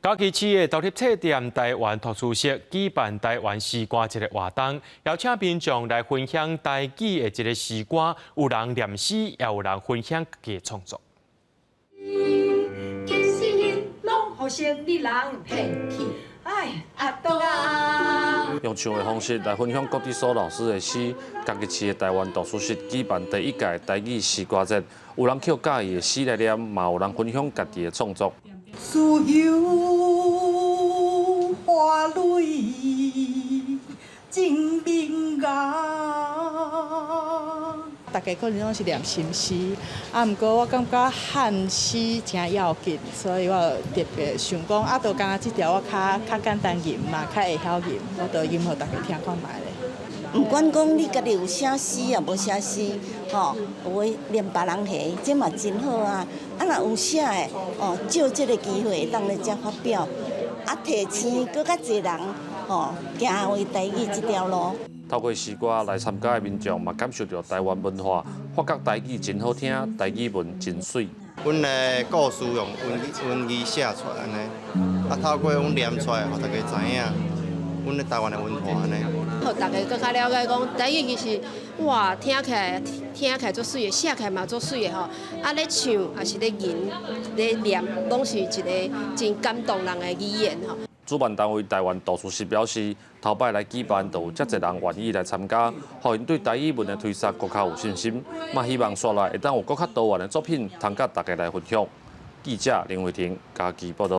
嘉義市的獨立冊店台灣圖書室舉辦台灣詩歌節的活動，邀請民眾來分享台語的這个詩歌，有人念詩，也有人分享家己的創作。其實攏予城裡人騙去，哎，阿多啊！用唱的方式來分享郭智書老師的詩。嘉義市的台灣圖書室舉辦第一屆台語詩歌節，有人抾佮意的詩來念，嘛有人分享家己的創作。自由花蕊真明顏。大家可能攏是念新詩，啊，毋過我感覺漢詩誠要緊，所以我特別想講，啊，就敢若這條我較較簡單吟嘛，較會曉吟，我就吟予大家聽看覓咧。毋管講你家己有寫詩抑無寫詩，吼，有的念別人的，這嘛真好啊。啊，若有寫的，哦，借這个機會會當來遮發表，啊，提醒閣較濟人，吼，行為台語這條路。透過詩歌來參加的民眾嘛，感受著台灣文化，發覺台語真好聽，台語文真媠。阮的故事用文字寫出來按呢，啊，透過阮念出來，予大家知影阮的台灣的文化按呢。予大家閣較了解講，台語其實哇，聽起來足媠的，寫起來嘛足媠的吼。啊，咧唱抑是咧吟、咧念，攏是一个真感動人的語言吼。主辦單位台灣圖書室表示，頭擺來舉辦，就有遮濟人願意來參加，予𪜶對台語文的推廣閣較有信心，嘛希望紲落來會當有閣較多元的作品，通佮大家來分享。記者林慧婷嘉義報道。